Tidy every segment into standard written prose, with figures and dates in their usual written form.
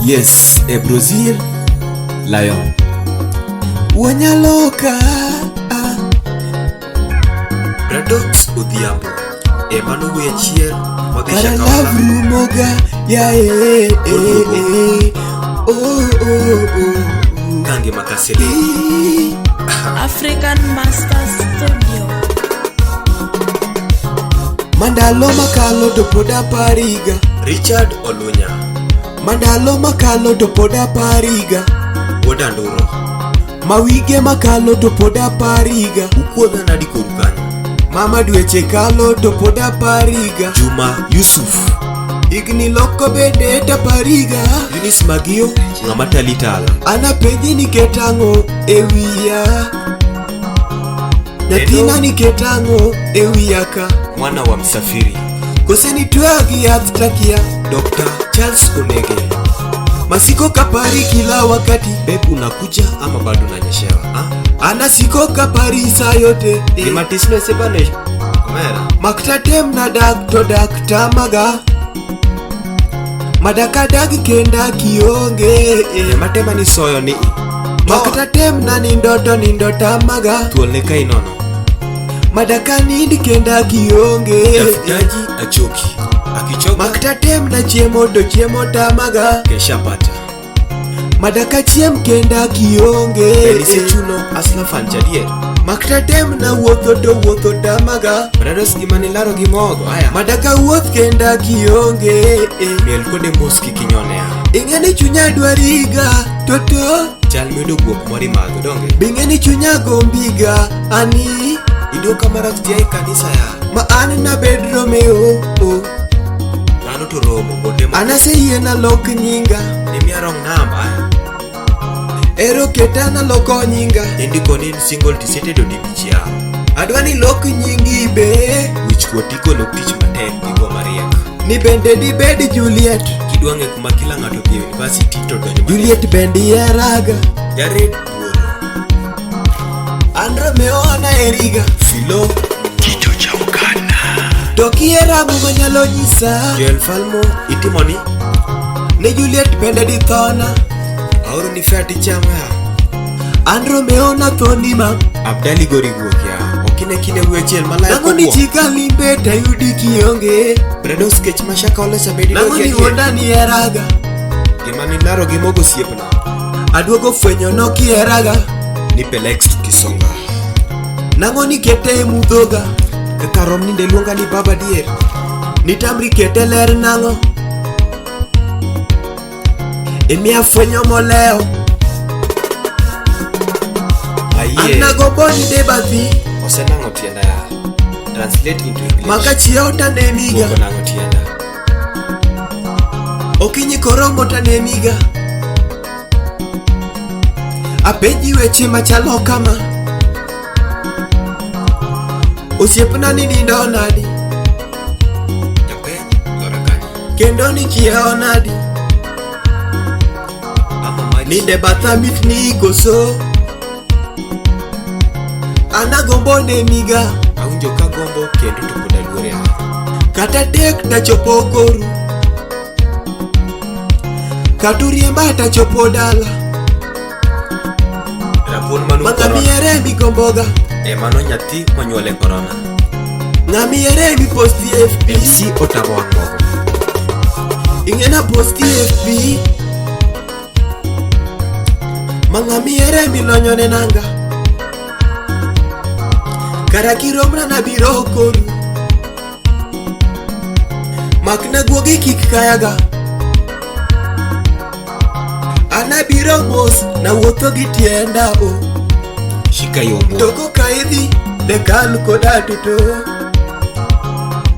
Yes, e Brazil Lion. Wanyaloka. Bradox Odhiambo. Ema nowuoyo achiel modhi Kara Shakahola. love rumoga ya eh eh eh. Oh oh oh. Kangima Kasele. Eh. African Master Studio. Mandalo makalo to pod apariga. Richard Olunya. Mandalo makalo to pod apariga. Wuod Anduro. Mawige makalo to pod apariga. Ukuodha nadi koru kanyo. Mama dweche kalo to pod apariga. Juma Yusuf. Higni loko bende tapariga. Eunice Magio. Ng'ama tali tala. Anapenji niket ang'o e wiya. Nyathina niket ang'o e wiya ka. Mwana wa msafiri. Kose nitweyo gi yath takia. Dr. Charles Onege. Masiko kapari kila wakati. Babe unakuja ama bado unanyeshewa? Ah? Anasiko kapari saa yote. Eh. Gima tisne sebane. Omera. Makta tem na dak to dak tamaga. Madaka dag kenda kionge. Eh. Gima tema ni soyo ni. Makta tem na nindo to nindo tamaga. Thuol ne ka inono. Madaka nind kenda kionge. Tafutaji achoki. Akichoka Makta tem na chiemo to chiemo tamaga. kesha pata. Madaka chiem kenda kionge. Bende Asla Fanchadier. Makta tem na wuotho to wuotho tamaga. Brados gima nilaro gi mogo. Aya. Madaka wuoth kenda kionge. Miel kode mos kik inyone ya. Ing'e ni chunya dwariga toto. Chal miyudo guok moro imadho donge. Bing'e ni chunya gombiga ani. Iduoka marach tia e kanisa ya. Ma an nabed Romeo. Oh. Dhano to romo gonde mo. An aseyie nalok nyinga. Nimiya wrong number. Aya. Ero keta naloko nyinga. Indiko ni in single tisetedo dibich ya. Adwa ni lok nyingi be. Wich kuot igolo tich matek gi go mariek. Ni bende dibed Juliet. Kidwa ng'e kuma kila ng'ato dhi e university to donj matek. Juliet bende iheraga. Jared Wuoro. An Romeo an aheriga. Filo. To kihera ang'o manyalo nyisa. Joel Falmo itimo ni. Ni Juliet bende dithona. Aoro ni fare tichamo ya. An Romeo nathoni ma. Abdali gori guok ya. Okine kine wuoyo achiel malayo Nang'o ni chika limbe tayudi kionge. Bredos kech ma Shakahola cha bedi Nang'o dogi ni adier. wuonda ni heraga. Gima nilaro gi mogo osiepna. Aduogo fwenyo nokiheraga. Nipe likes tukisonga. Nang'o ni kete e mudhoga. Kaka rom ninde luonga ni baba dier. Nitamri kete ler nang'o. Imiya fwenyo molewo. Ayie. An nagombo ni de bathi. Osenang'o tienda ya. Translate into English. Maka chiewo taneniga. Guok onang'o tienda. Okinyi koromo taneniga. Apenji weche machalo kama. Osiepna ni nindo nadi. Jaber lora kanyo. Kendo ni chiewo nadi. Ama maji. Ninde batha mitni koso. An agombo neniga. Awinjo ka gombo kendo to pod aluor ya. Kata tek tachopo koru. Kata uriemba tachopo dala. Rabuon manu Ma korona. ng'ami ere migomboga. E mano nyathi monyuol e korona. Ng'ami ere miposti FB. MC otamo wang' mogo. Ing'e na posti FB. Ma ng'ami ere milonyone nanga. Kara kiromna nabiro koru. Makna guogi kik kayaga. An abiro mos nawuotho gi tienda o. Shika yombo. Toko ka idhi dekal koda toto.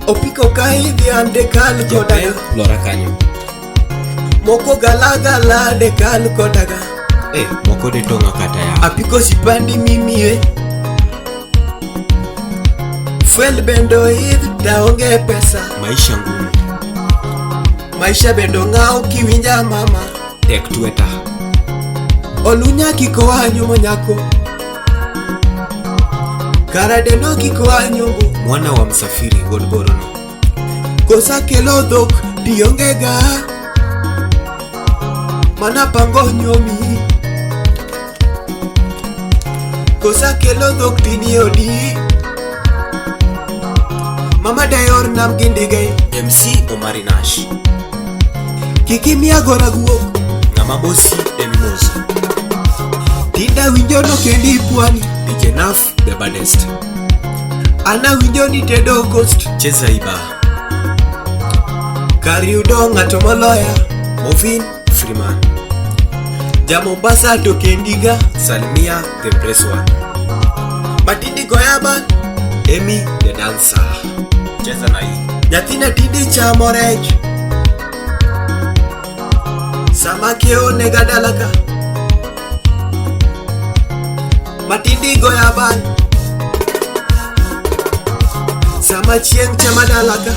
Opiko ka idhi an dekal kodaga. Jaber lora kanyo. Moko galagala dekal kodaga. Eh, moko de tong'a kata ya. Apiko sipandi mimie. Fuel bende oidh taonge pesa. Maisha ngumu. Maisha bende ong'aw kiwinja mama. Tek tweta. Olunya kikoa nyumo nyako. Kara deno kikoa nyumbu. Mwana wa msafiri wuod borono. Kosa kelo dhok tionge ga. Mana pango nyomi. Kosa kelo dhok tini odi. Mama dayor nam gindige. MC Omari Nash. Kik imiya gora guok. Ng'ama bosi emimoso. Tinda winjo no kendi pwani. DJ Naf the baddest. Ana winjo ni tedo coast. Cheza iba. Kar yudo ng'ato moloya. Movin Freeman. Ja Mombasa to kendiga. Salmia the press one. Matindi goya ban. Amy the dancer. Cheza na hii. Nyathina tinde chamo rech. Sama kiewo nega dalaka. Matindi goya ban. Sama chieng' chama dalaka.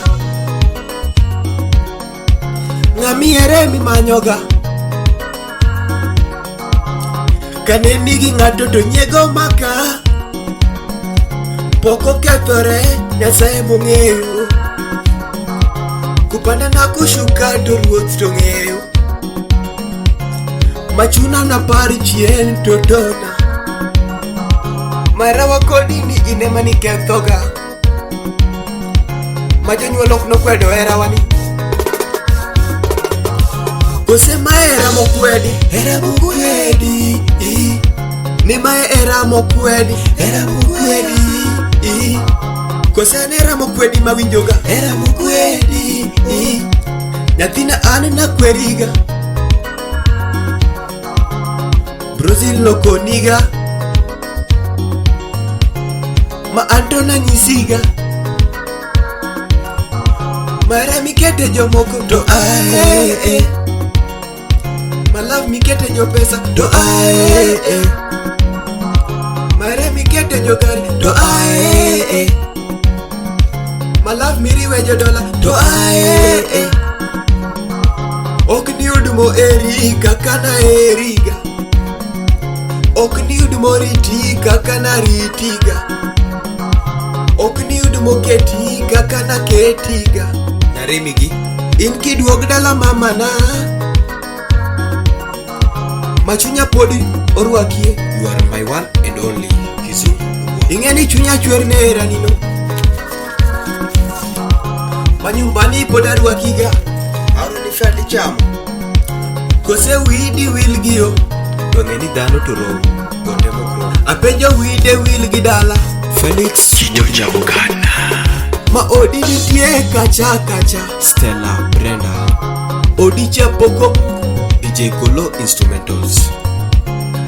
Ng'amiere mimanyoga. Kaneni gi ng'ato to nyiego maka. Pok okethore, Nyasaye mong'eyo. Kupanda na kushuka to ruoth to ng'eyo. Machuna napar chien to tona. Marawa kodi ni in ema nikethoga. Ma jonyuol ok nokwedo herawani. Kose ma hera mokwedi. Hera mokwedi. Ni mae hera mokwedi. Hera mokwedi. Kose an hera mokwedi mawinjoga. Hera mokwedi. Nyathina an nakweriga. Brazil nokoniga. Ma anto nanyisiga. Mara mikete jomoko to ae. Ma love mikete jo pesa to ae. Mara mikete jo gari to ae. Ma love miriwe jo dola to ae. Ok niyud moheri kaka naheriga. Ok niyud moriti kaka naritiga. Ok niyud moketi kaka naketiga. Naremi gi. In kiduog dala mamana. Machunya podi orwakie. You are my one and only. Kizungu. Ing'e ni chunya chwer ne heranino. Manyumbani pod arwakiga. Aro ni fadi chamo. Kose widi wil gi yo. To ng'e ni dhano to rom. Gonde mok rom. Apenjo wide wil gi dala. Felix Ma odi nitie kacha kacha. Stella Brenda. Odi cha poko. DJ Kolo Instrumentals.